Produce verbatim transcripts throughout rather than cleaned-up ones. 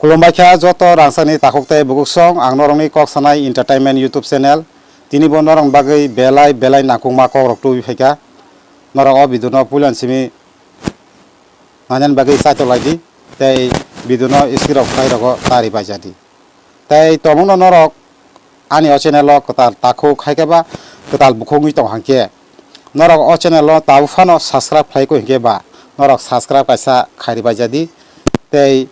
Khulumbai kha joto rangchakni takhuk tei bukuksong, ang norokni Kok Sanai Entertainment YouTube channel. Tini bo norokni bagwi belai belai nangkukma kokrok tubui phaikha. Norok o video no puilani simi nainani bagwi chaitok lai di tei video no screen rok phai rogo tari baija di. Tei tongmungno norok ani o channel o kwtal takhuk hai khe ba kwtal bukhuk wngwi tong hang khe norok o channel o tabuk phano subscribe khlai kho hing khe ba norok subscribe kaisa khairi baija di tei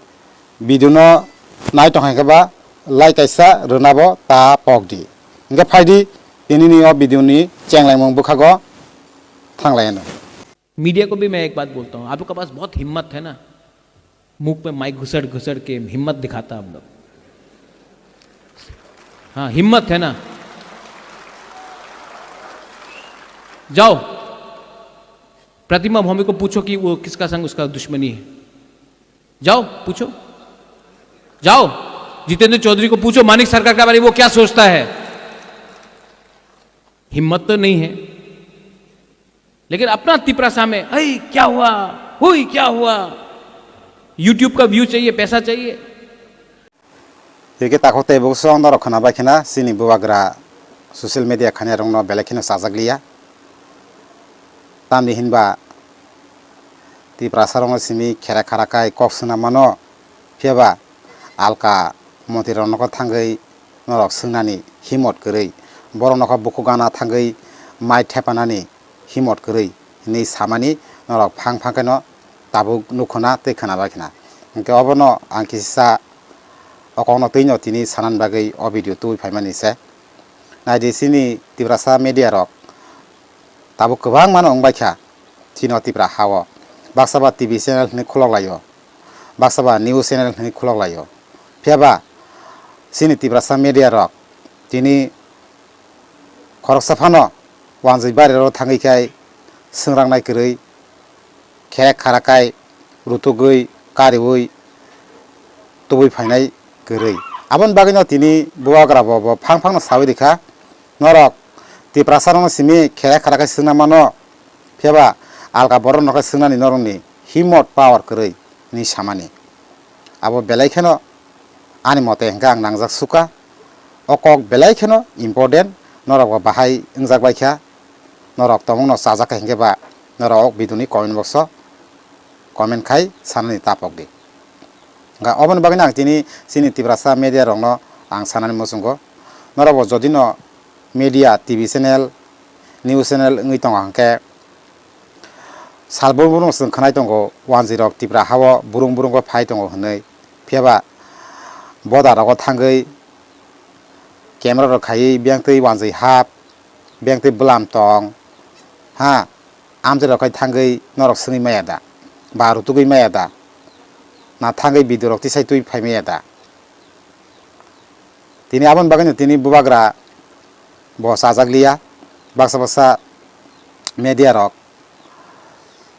video no nai tong hang khe ba like kaisa rwna bo ta pok di. Hingkhe phai di tinini o video ni chenglaimung bwkhago thanglai anw. Media को भी मैं एक बात बोलता हूँ, आप लोग के पास बहुत हिम्मत है ना, मुख में माइक घुसड़ घुसड़ के हिम्मत दिखाता आप लोग। हाँ, हिम्मत है ना? जाओ, प्रतिमा भौमिक को पूछो कि वो किसका संग उसका दुश्मनी है। जाओ, पूछो। जाओ, जितेंद्र चौधरी को पूछो, मानिक सरकार के बारे में वो क्या सोचता है। हिम्मत तो नहीं है। लेकिन अपना तिपरासा में, "ऐ, क्या हुआ? हुई, क्या हुआ?" YouTube का व्यू चाहिए, पैसा चाहिए। Hingkhe takhuk tei bukuksong norok khwna bai khna chini bubagra social media khainai rokno belai kheno chajak liya. Tamni hinba Tiprasa rokno simi khera khara khai kok swna mano, phiya ba alka montri rok nokho thangwi norok swngnani himot kwrwi, borok nokho bukhuk gana thangwi mai thepanani himot kwrwi hinwi samani norok phang phang kheno tabuk nukhuna tei khwna bai khna. Hingkhe obono ang kisa o kokno twino tini sanani bagwi o video tubui phaimani se. Naidi chini Tiprasa media rok tabuk kwbangmano wngbaikha chini o Tipra ha-o. Baksa ba T V channel hwnwi khulok laio, baksa ba news channel hwnwi khulok laio. Phiya ba chini Tiprasa media rok tini khoroksa phano wanjwi bari rok thangwi khai swngrangnai kwrwi kherek khara khai rutugwi kariui tubui phainai kwrwi. Aboni bagwino tini bubagra bo, bo phang phangno saui rikha, "Norok Tiprasa rokno simi kherek khara khai swngna mano, phiya ba alka borok nokhe swngnani norokni himot power kwrwi," hinwi samani. Abo belai kheno ani mote hwnkhe ang nangjak sukha. O kok belai kheno important, norok bo bahai wngjak bai kha, norok tongmungno chajak kha hwnkhe ba norok o video ni comment box o comment khai sanani tapok di. Hwnkhe oboni bagwino ang tini chini Tiprasa media rokno ang sanani muchungo, norok bo jodi no media, T V channel, news channel wngwi tongo hwnkhe, sal burung burung chwng khwnai tongo, wanjwi rok Tipra ha-o burung burung bo phai tongo hwnwi. Phiya ba boda rogo thangwi camera rok khaiwi biyang twi wanjwi hap, biyang twi bwlam tong, ha, amchai rok khai thangwi norok swngwi maya da, ba rutugwi maya da, na thangwi video rok tisai twi phai maya da. Tini aboni bagwino tini bubagra bo chajak liya, baksa baksa media rok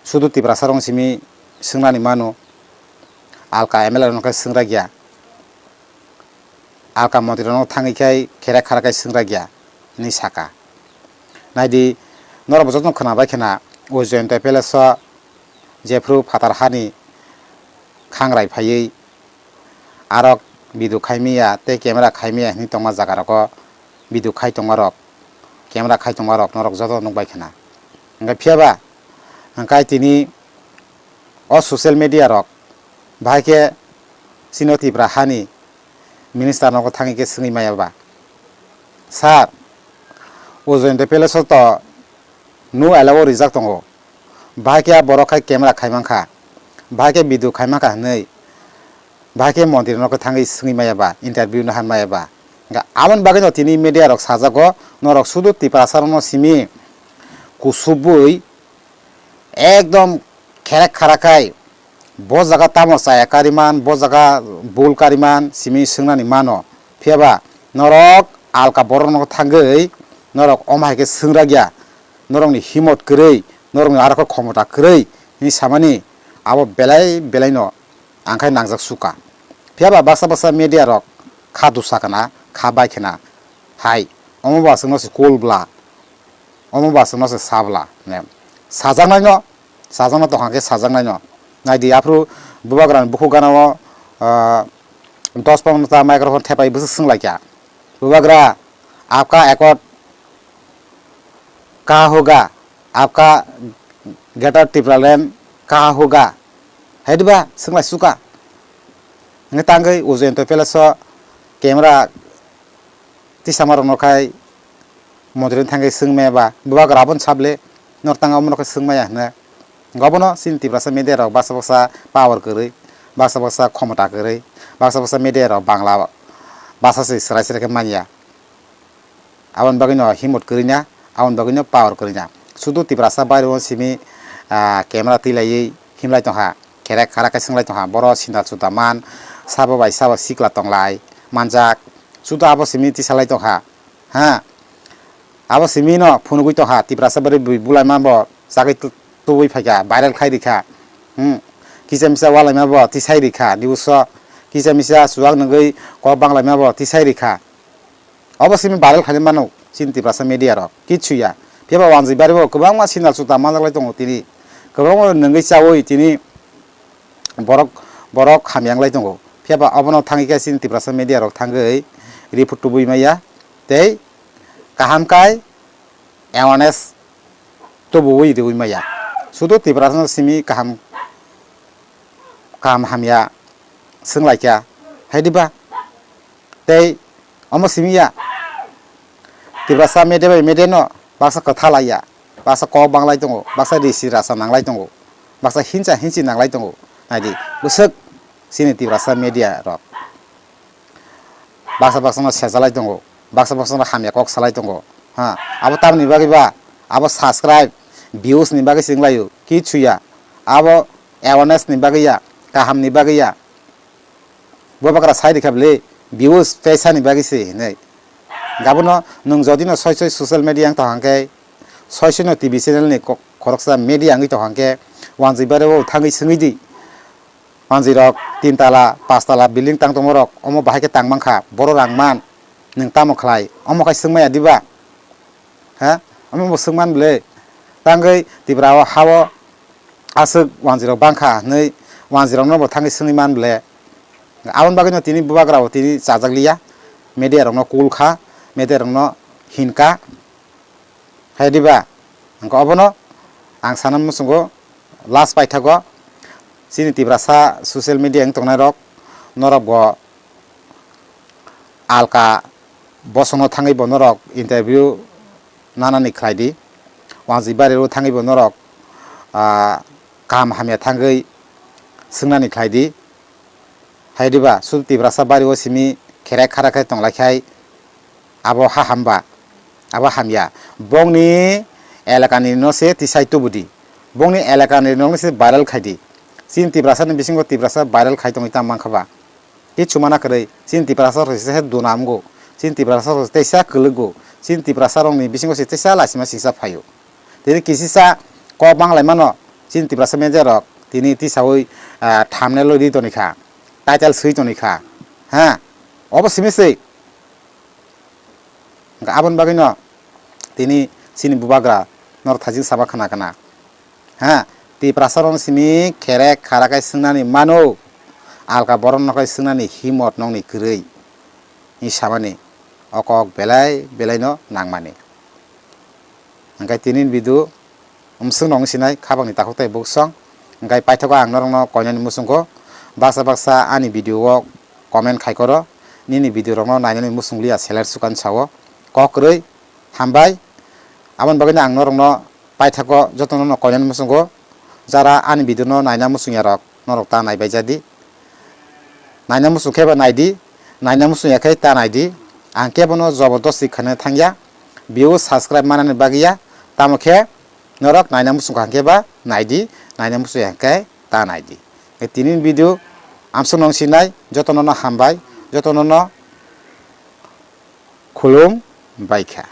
sudu Tiprasa rok simi swngnani mano, alka M L A rok no khe swngrak ya, alka montri rok no thangwi khai kherek khara khai swngrak ya hinwi saka. Naidi, norok bo jotono khwna bai khwna, o Jayanta Palace o jephru phatar hani khangrai phaiwi arok video khai maya tei camera khai maya hinwi tongma jaga rogo video khai tongma rok, camera khai tongma rok norok joto nukbai khwna. Hwnkhe phiya ba hwnkhe tini o social media rok bahai khe chini o Tipra hani minister nogo thangwi khe swngwi maya ba, "Sir, o Jayanta Palace o to no allow o rijak tongo, bahai khe a borok khai camera khai mankha, bahai khe video khai mankha," hwnwi bahai khe montri no khe thangwi swngwi maya ba, interview no han maya ba. Hwnkhe aboni bagwino tini media rok sajago, norok sudu Tiprasa rokno simi kusubui ekdom kherek khara khai bo jaga tamo chaya kariman, bo jaga bul kariman simi swngnani mano. Phiya ba norok alka borok no thangwi norok omo hai khe swngrak ya, norokni himot kwrwi, norokni aro khe khomota kwrwi hinwi samani abo belai belai no ang khai nangjak sukha. Phiya ba baksa baksa media rok kha dusa khna, kha bai khna hai, omo ba chwngno se cool bla, omo ba chwngno se sa bla, ne. Sajaknai no, sajakno tongkha khe sajaknai no. Naidi aphuru bubagrani bukhuk gana o, ah, Dos pondro ta microphone thepai bwswk swnglaikha. Bubagra, apka accord kaha hoga, apka Greater Tipraland kaha hoga. Hai diba, swnglaisuka. Hwnwi tangwi Ujjayanta Palace o camera tisama rokno khai mondri thangwi swngmaya ba, bubagra aboni sable nor tanga omono khe swngmaya hwnwi. Obono chini Tiprasa media rok baksa baksa power kwrwi, baksa baksa khomota kwrwi, baksa baksa media rok Bangla basa se swrai swrai khe manya. Aboni bagwino himot kwrwina, aboni bagwino power kwrwina. Sudu Tiprasa baireo simi, ah, camera twilaiwi himlai tongkha, kherek khara khe swnglaitongkha, boro sindal suda man, sabo bai sabo sikla tonglai manjak, sudu abo simi tisalai tongkha, ha? Abo simino phunugwi tongkha, Tiprasa bari bui bulaima bo chagwi tu-, tubui phaikha, viral khai rikha, hmm? Kisa misa walaima bo tisai rikha, news o kisa misa chuwak nungwi kok banglaima bo tisai rikha. Obo simi viral khaina mano chini Tiprasa media rok, kichu ya. Phiya ba Wanjwi Bari o kwbangma sindal suda manjaklai tongo tini. Kwbangma nungwi chaui tini borok, borok hamya wnglai tongo. Phiya ba obono thangwi khe chini Tiprasa media rok thangwi report tubui maya tei kaham khai awareness tubuui riui maya. Sudu Tiprasa no simi kaham, kaham hamya swnglaikha hai diba? Tei omo simi ya, Tiprasa media bai media no baksa kwtha lai ya, baksa kok banglai tongo, baksa risi rasa nanglai tongo, baksa hincha hinchi nanglai tongo. Naidi, bwswk chini Tiprasa media rok baksa baksa no sejalai tongo, baksa baksa no hamya kok salai tongo. Ha, abo tamni bagwi ba, abo subscribe, views ni bagwi se wnglaio, kichu ya. Abo awareness ni bagwi ya, kaham ni bagwi ya. Bubagra sai rikha bwle, views paisa ni bagwi se hinwi. Gabono nwng jodi no soi soi social media wng tong hwnkhe, soi soi no T V channel ni ko-, khoroksa media wngwi tong hwnkhe, Wanjwi Bari o thangwi swngwi di. Wanjwi rok tin tala, pas tala building tang tongma rok, omo bahai khe tang mankha, boro rang man, nwng tamo khlai, omo khai swngmaya diba? Ha? Omo bo swngman bwle, tangwi Tripura o ha o aswk wanjwi rok bangkha hinwi wanjwi rokno bo thangwi swngwi man bwle. Aboni bagwino tini bubagra bo tini chajak liya, media rokno kul kha, media rokno hin kha. Hai diba? Hwnkhe obono ang sana muchungo last paithago chini Tiprasa social media wng tongnai rok norok bo alka bosongno thangwi bo norok interview nanani khlai di, Wanjwi Bari o thangwi bo norok, ah, kaham hamya thangwi swngnani khlai di. Hai diba, sudu Tiprasa bari o simi kherek khara khe tonglaikhe abo ha hamba, abo hamya. Bongni elakani no se tisai tubudi. Bongni elakani no se viral khaidi. Chini Tiprasa ni bisingo Tiprasa viral khai tongwi tamo mankha ba. Kichu mana kwrwi, chini Tiprasa rok se duna amgo. Chini Tiprasa rok teisa kwlwgo. Chini Tiprasa rokni bisingo se teisa laisima singsa phaio. Tini kisisa kok banglaimano chini Tiprasa media rok tini tisaui, ah, thumbnail o ri tonikha, title swi tonikha, ha, obo simi se. Hwnkhe aboni bagwino tini chini bubagra norok thajin saba khna khna, ha, Tiprasa rokno simi kherek khara khai swngnani mano, alka borok no khai swngnani himot nokni kwrwi, hinwi samani o kok belai belai no nangmani. Hwnkhe tini video umswk no wng sinai khabangni takhuk tai buksong. Hwnkhe paithago ang norokno koinani muchungo baksa baksa ani video o comment khai koro, nini video rokno nainani muchung liya seler sukan sao. Kok kwrwi hambai. Aboni bagwino ang norokno paithago jotono no koinani muchungo, jara ani video no naina muchung ya rok norok ta naibai jadi. Naina muchung khe ba naidi, naina muchung ya khe ta naidi. Ang khe bono jobordosti khana thangya. View subscribe manani bagwi ya. Tamo khe norok naina muchung kha hwnkhe ba naidi, naina muchung ya khe ta naidi. Tini video amsuk nong sinai jotono no hambai, jotono no khulum bai kha.